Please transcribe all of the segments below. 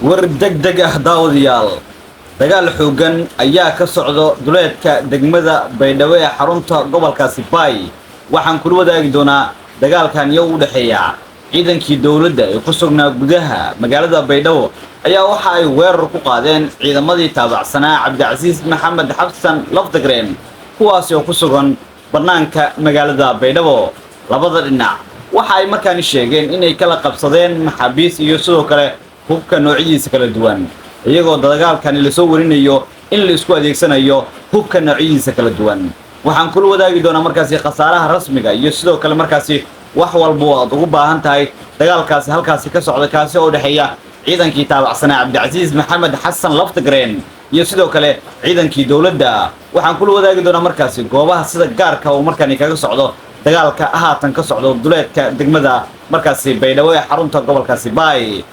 War degdeg ah, daawadayaal. Dagaal xooggan ayaa ka socdo duleedka degmada Baydhabo ee xarunta gobolkaasi Baay. Waxaan kula wadaagi doonaa dagaalkan iyo u dhexeeya ciidankii dowladda ee ku sugnaa gudaha magaalada Baydhabo ayaa waxa ay weerar ku qaadeen ciidamadii taabacsanaa Cabdicasiis Maxamed Xasan Laftagreen, kuwaasi oo ku sugan bannaanka magaalada Baydhabo. Labada dhinac waxa ay markaani sheegeen inay kala qabsadeen maxaabiis iyo sidoo kale hubka noocyadiisa kala duwan, iyagoo dagaalkani lasoo warinayo in la isku adeegsanayo hubka noocyadiisa kala duwan. Waxaan kula wadaagi doonaa markaasi khasaaraha rasmiga iyo sidoo kale markaasi wax walba oo aad ugu baahan tahay dagaalkaasi halkaasi ka socda, kaasi oo dhexeeya ciidankii taabacsanaa Cabdicasiis Maxamed Xasan Laftagreen iyo sidoo kale ciidankii dowladda. Waxaan kula wadaagi doonaa markaasi goobaha sida gaarka uu markaani kaga socdo dagaalka haatan ka socdo duleedka degmada markaasi Baydhabo ee xarunta gobolkaasi Baay.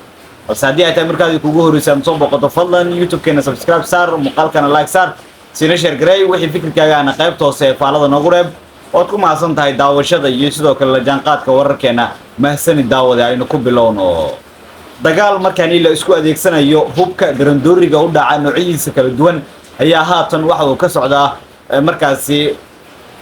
Balse haddii ay tahay markaadi kugu horreysa ama soo booqato, fadlan YouTube-keena subscribe saar, muuqaalkana like saar, siina share garey. Wixii fikirkaagaana qaybta hoose ee faalada noogu reeb. Ood ku mahadsan tahay daawashada iyo sidoo kale la jaanqaadka wararkeena. Mahsani, daawade. Aynu ku bilowno dagaal markaani la isku adeegsanayo hubka darandooriga u dhaca noocyadiisa kala duwan ayaa haatan waxa uu ka socdaa markaasi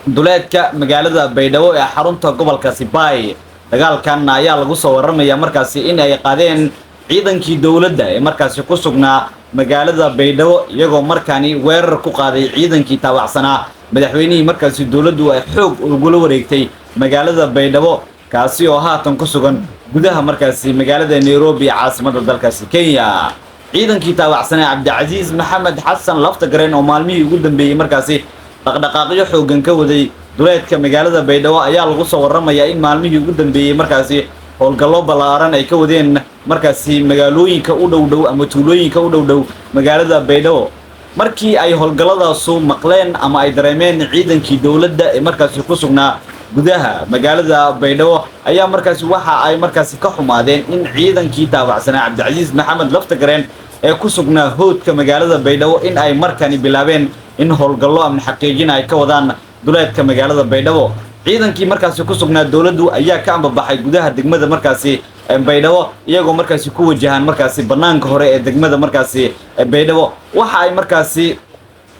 duleedka magaalada Baydhabo ee xarunta gobolkaasi Baay. Dagaalkan ayaa lagu soo warramaya markaasi in ay qaadeen ciidankii dowladda ee markaasi ku sugnaa magaalada Baydhabo, iyagoo markaani weerar ku qaaday ciidankii taabacsanaa madaxweynihii markaasi dowladdu ay xoog ugula wareegtay magaalada Baydhabo, kaasi oo haatan ku sugan gudaha markaasi magaalada Nairobi ee caasimadda dalkaasi Kenya. Ciidankii taabacsanaa Cabdicasiis Maxamed Xasan Laftagareen oo maalmihii ugu dambeeyey markaasi dhaqdhaqaaqyo xooggan ka waday duleedka magaalada Baydhabo ayaa lagu soo warramayaa in maalmihii ugu dambeeyey markaasi howlgallo ballaaran ay ka wadeen markaasi magaalooyinka u dhow dhow ama tuulooyinka u dhow dhow magaalada Baydhabo. Markii ay howlgalladaasu maqleen ama ay dareemeen ciidankii dowladda ee markaasi ku sugnaa gudaha magaalada Baydhabo ayaa markaasi waxa ay markaasi ka xumaadeen in ciidankii taabacsanaa Cabdicasiis Maxamed Laftagareen ee ku sugnaa hoodka magaalada Baydhabo in ay markani bilaabeen in howlgallo amni xaqiijin ay ka wadaan duleedka magaalada Baydhabo. Ciidankii markaasi ku sugnaa dowladdu ayaa ka ambabaxay gudaha degmada markaasi Baydhabo, iyagoo markaasi ku wajahan markaasi banaanka hore ee degmada markaasi Baydhabo. Waxa ay markaasi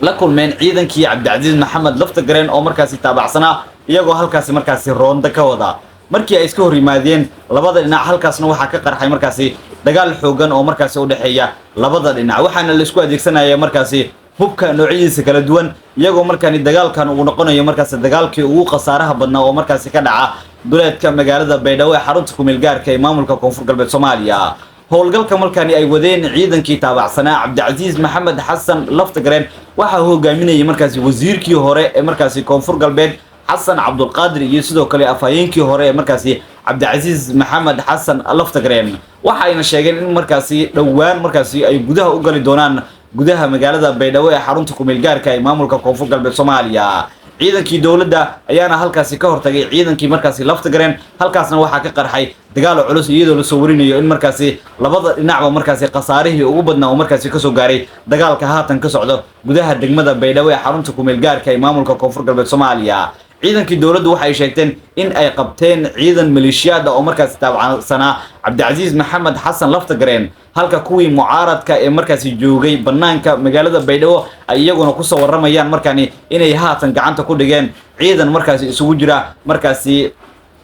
la kulmeen ciidankii Cabdicasiis Maxamed Laftagareen oo markaasi taabacsanaa, iyagoo halkaasi markaasi roonda ka wada. Markii ay iska hor yimaadeen labada dhinac, halkaasna waxaa ka qarxay markaasi dagaal xoogan oo markaasi u dhexeeya labada dhinac, waxaana la isku adeegsanaya markaasi hubka noocyadiisa kala duwan, iyagoo markaani dagaalkan uu noqonayo markaasi dagaalkii ugu khasaaraha badnaa oo markaasi ka dhaca duleedka magaalada Baydhabo ee xarunta kumeel gaarka ee maamulka Koonfur Galbeed Soomaaliya. Howlgalka markaani ay wadeen ciidankii taabacsanaa Cabdicasiis Maxamed Xasan Laftagareen waxaa hogaaminayay markaasi wasiirkii hore ee markaasi Koonfur Galbeed Xasan Cabdulqaadir iyo sidoo kale afhayeenkii hore ee markaasi Cabdicasiis Maxamed Xasan Laftagareen. Waxayna sheegeen in markaasi dhowaan markaasi ay gudaha u gali doonaan gudaha magaalada Baydhabo ee xarunta kumeel gaarka ee maamulka Koonfur Galbeed Soomaaliya. Ciidankii dowladda ayaana halkaasi ka hortagay ciidankii markaasi Laftagareen, halkaasna waxaa ka qarxay dagaal culus, iyadoo lasoo warinayo in markaasi labada dhinacba markaasi khasaarihii ugu badnaa oo markaasi kasoo gaaray dagaalka haatan ka socdo gudaha degmada Baydhabo ee xarunta kumeel gaarka ee maamulka Koonfur Galbeed Soomaaliya. Ciidankii dowladdu waxay sheegteen in ay qabteen ciidan maleeshiyaad ah oo markaasi taabacsanaa Cabdicasiis Maxamed Xasan Laftagareen, halka kuwii mucaaradka ee markaasi joogay banaanka magaalada Baydhabo ay iyaguna kusoo warramayaan markaani inay haatan gacanta ku dhigeen ciidan markaasi isugu jira markaasi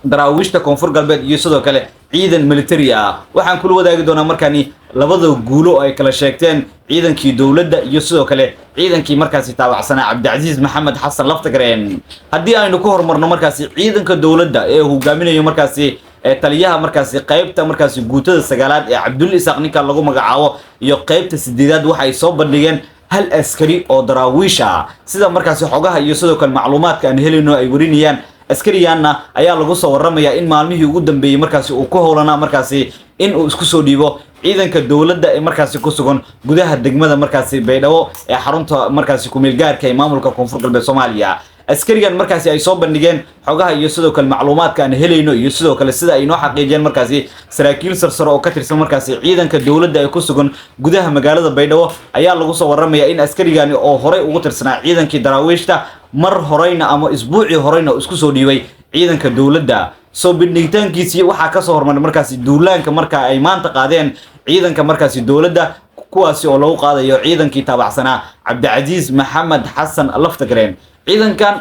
daraawiishta Koonfur Galbeed iyo sidoo kale ciidan military ah. Waxaan kula wadaagi doonaa markaani labada guulo oo ay kala sheegteen ciidankii dowladda iyo sidoo kale ciidankii markaasi taabacsanaa Cabdicasiis Maxamed Xasan Laftagareen. Haddii aynu ku horumarno markaasi ciidanka dowladda ee hogaaminayo markaasi taliyaha markaasi qaybta markaasi guutada sagaalaad ee Cabdul Isaaq ninka lagu magacaabo iyo qaybta sideedaad, waxay soo bandhigeen hal askari oo daraawiish ah, sida markaasi xogaha iyo sidoo kale macluumaadka aan helayno ay warinayaan. Askariganna ayaa lagu soo warramayaa in maalmihii ugu dambeeyey markaasi uu ku howlanaa markaasi in uu isku soo dhiibo ciidanka dowladda ee markaasi ku sugan gudaha degmada markaasi Baydhabo ee xarunta markaasi kumeel gaarka ee maamulka Koonfur Galbeed Soomaaliya. Askarigan markaasi ay soo bandhigeen xogaha iyo sidoo kale macluumaadka aan helayno iyo sidoo kale sida ay noo xaqiijiyeen markaasi saraakiil sarsare oo ka tirsan markaasi ciidanka dowladda ee ku sugan gudaha magaalada Baydhabo, ayaa lagu soo warramayaa in askarigani oo horey ugu tirsanaa ciidankii daraawiishta, mar horeyna ama isbuucii horeyna isku soo dhiibay ciidanka dowladda. Soo bandhigitaankiisii waxaa kasoo hormaray markaasi duulaanka marka ay maanta qaadeen. Ciidanka markaasi dowladda, kuwaasi oo lagu qaadayo ciidankii taabacsanaa Cabdicasiis Maxamed Xasan Laftagareen. Ciidankan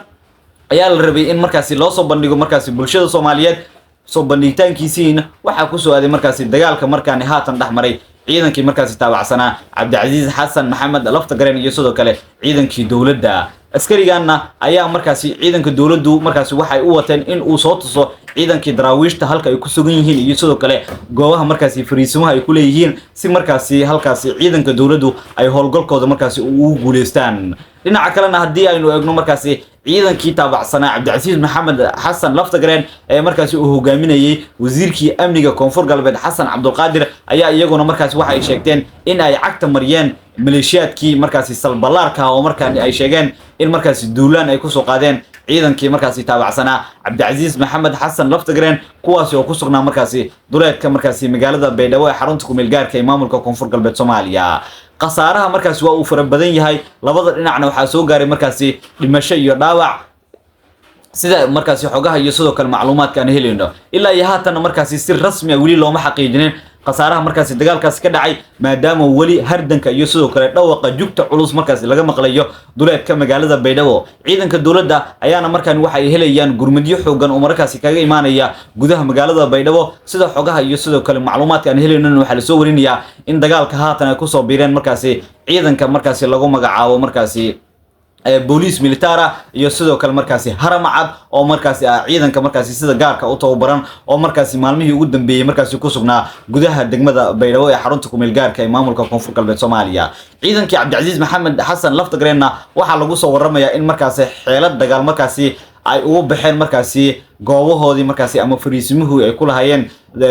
ayaa la rabay in markaasi loo soo bandhigo markaasi bulshada Soomaaliyeed. Soo bandhigitaankiisiina waxaa kusoo aaday markaasi dagaalka markaani haatan dhex maray ciidankii markaasi taabacsanaa Cabdicasiis Xasan Maxamed Laftagareen iyo sidoo kale ciidankii dowladda. Askariganna ayaa markaasi ciidanka dowladdu markaasi waxay u wateen in uu soo tuso ciidankii Daraawiishta halka ay ku sugan yihiin iyo sidoo kale goobaha markaasi fariisimaha ay ku leeyihiin, si markaasi halkaasi ciidanka dowladdu ay howlgalkooda markaasi ugu guuleystaan. Dhinaca kalena, haddii aynu eegno markaasi ciidankii taabacsanaa Cabdicasiis Maxamed Xasan Laftagareen ee markaasi uu hogaaminayay wasiirkii amniga Koonfur Galbeed Xasan Cabdulqaadir, ayaa iyaguna markaasi waxa ay sheegteen in ay cagta mariyeen maleeshiyaadkii markaasi Salbalaarka, oo markaan ay sheegeen in markaasi duulaan ay kusoo qaadeen ciidankii markaasi taabacsanaa Cabdicasiis Maxamed Xasan Laftagareen, kuwaasi oo ku sugnaa markaasi duleedka markaasi magaalada Baydhabo ee xarunta kumeel gaarka ee maamulka Koonfur Galbeed Soomaaliya. Khasaaraha markaasi waa uu fara badan yahay. Labada dhinacna waxaa soo gaaray markaasi dhimasho iyo dhaawac, sida markaasi xogaha iyo sidoo kale macluumaadka aan helayno. Ilaa iyo haatanna markaasi si rasmi ah weli looma xaqiijinin khasaaraha markaasi dagaalkaasi ka dhacay, maadaama weli hardanka iyo sidoo kale dhawaqa jugta culus markaasi laga maqlayo duleedka magaalada Baydhabo. Ciidanka dowladda ayaana markaan waxay helayaan gurmudyo xoogan oo markaasi kaga imaanaya gudaha magaalada Baydhabo. Sida xogaha iyo sidoo kale macluumaadka aan helaynona, waxaa lasoo warinayaa in dagaalka haatan ay kusoo biireen markaasi ciidanka markaasi lagu magacaabo markaasi booliis militara iyo sidoo kale markaasi Haramcad, oo markaasi ah ciidanka markaasi sida gaarka u tababaran, oo markaasi maalmihii ugu dambeeyey markaasi ku sugnaa gudaha degmada Baydhabo ee xarunta kumeel gaarka ee maamulka Koonfur Galbeed Soomaaliya. Ciidankii Cabdicasiis Maxamed Xasan Laftagareenna waxaa lagu soo waramayaa in markaasi xeelad dagaal markaasi ay ugu baxeen markaasi goobahoodii markaasi ama fariisimuhu ay ku lahaayeen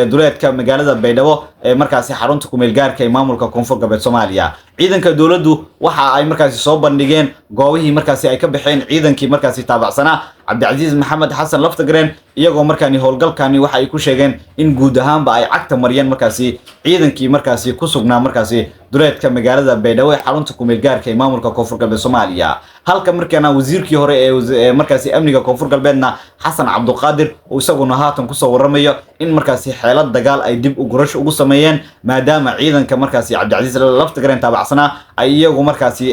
duleedka magaalada Baydhabo ee markaasi xarunta kumeel gaarka ee maamulka Koonfur Galbeed Soomaaliya. Ciidanka dowladdu waxa ay markaasi soo bandhigeen goobihii markaasi ay ka baxeen ciidankii markaasi taabacsanaa Cabdicasiis Maxamed Xasan Laftagareen, iyagoo markaani howlgalkani waxa ay ku sheegeen in guud ahaanba ay cagta mariyeen markaasi ciidankii markaasi ku sugnaa markaasi duleedka magaalada Baydhabo ee xarunta kumeel gaarka ee maamulka Koonfur Galbeed Soomaaliya. Halka markaana wasiirkii hore ee markaasi amniga Koonfur Galbeedna Xasan Cabduqaadir uu isaguna haatan kusoo waramayo in markaasi xeelad dagaal ay dib u gurasho ugu sameeyeen, maadaama ciidanka markaasi Cabdicasiis Laftagareen taabacsanaa ay iyagu markaasi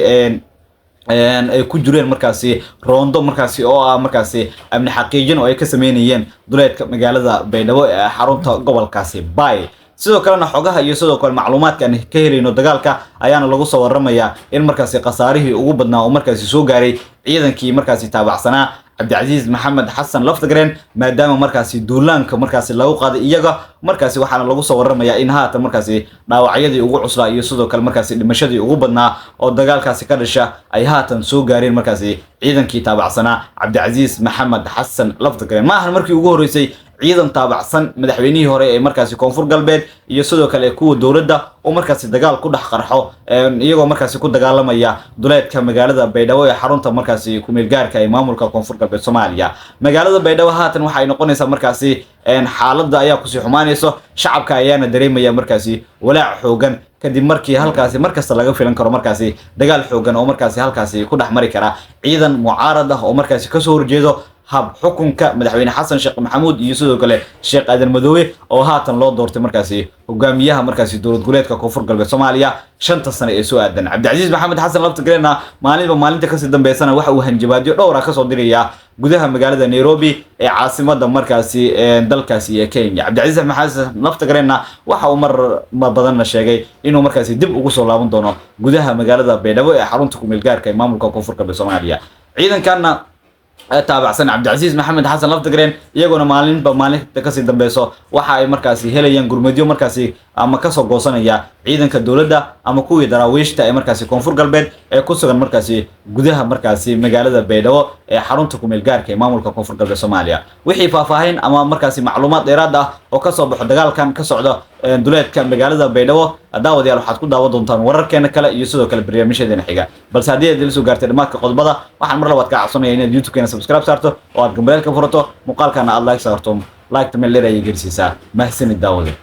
ay ku jireen markaasi roondo markaasi oo ah markaasi amni xaqiijin oo ay ka sameynayeen duleedka magaalada Baydhabo ee xarunta gobolkaasi Bay. Sidoo kalena xogaha iyo sidoo kale macluumaadka aan ka helayno dagaalka ayaana lagu soo waramayaa in markaasi khasaarihii ugu badnaa oo markaasi soo gaaray ciidankii markaasi taabacsanaa Cabdicasiis Maxamed Xasan Laftagareen, maadaama markaasi duulaanka markaasi lagu qaaday iyaga markaasi. Waxaana lagu soo waramayaa in haatan markaasi dhaawacyadii ugu cuslaa iyo sidoo kale markaasi dhimashadii ugu badnaa oo dagaalkaasi ka dhasha ay haatan soo gaareen markaasi ciidankii taabacsanaa Cabdicasiis Maxamed Xasan Laftagareen. Ma ahan markii ugu horreysay ciidan taabacsan madaxweynihii hore ee markaasi Koonfur Galbeed iyo sidoo kale kuwa dowladda oo markaasi dagaal ku dhex qarxo, iyagoo markaasi ku dagaalamaya duleedka magaalada Baydhabo ee xarunta markaasi kumeel gaarka ee maamulka Koonfur Galbeed Soomaaliya. Magaalada Baydhabo haatan waxay noqonaysaa markaasi xaaladda ayaa kusii xumaanayso, shacabka ayaana dareemaya markaasi walaac xoogan, kadib markii halkaasi markasta laga filan karo markaasi dagaal xoogan oo markaasi halkaasi ku dhex mari kara ciidan mucaarad ah oo markaasi kasoo horjeedo hab xukunka madaxweyne Xasan Sheekh Maxamuud iyo sidoo kale Sheekh Aadan Madoobe, oo haatan loo doortay markaasi hogaamiyaha markaasi dowlad goboleedka Koonfur Galbeed Soomaaliya 5-ta sano ee soo aadan. Cabdicasiis Maxamed Xasan Laftagareenna maalinba maalinta kasii dambeysana waxa uu hanjabaadyo dhowra kasoo dirayaa gudaha magaalada Nairobi ee caasimada markaasi dalkaasi ee Kenya. Cabdicasiis Maxamed Xasan Laftagareenna waxa uu mar badanna sheegay inuu markaasi dib ugu soo laaban doono gudaha magaalada Baydhabo ee xarunta kumeel gaarka ee maamulka Koonfur Galbeed Soomaaliya. Ciidankanna taabacsan Cabdicasiis Maxamed Xasan Laftagareen iyagoona maalinba maalinta kasii dambeyso waxa ay markaasi helayaan gurmadyo markaasi ama kasoo goosanaya ciidanka dowladda ama kuwii Daraawiishta ee markaasi Koonfur Galbeed ee ku sugan markaasi gudaha markaasi magaalada Baydhabo ee xarunta kumeel gaarka ee maamulka Koonfur Galbeed Soomaaliya. Wixii faahfaahin ama markaasi macluumaad dheeraad ah oo kasoo baxo dagaalkan ka socda duleedka magaalada Baydhabo, daawadayaal, waxaad ku daawan doontaan wararkeena kale iyo sidoo kale barnaamijyadeena xiga. Balse haddii aad ila soo gaartay dhammaadka qodobada, waxaan mar labaad kaa codsanaya inaad YouTube-keena subscribe saarto oo aad gambaleelka furato, muuqaalkana aad like saarto. Like-ta meel dheer ayay gaarsiisaa. Mahadsanid, daawade.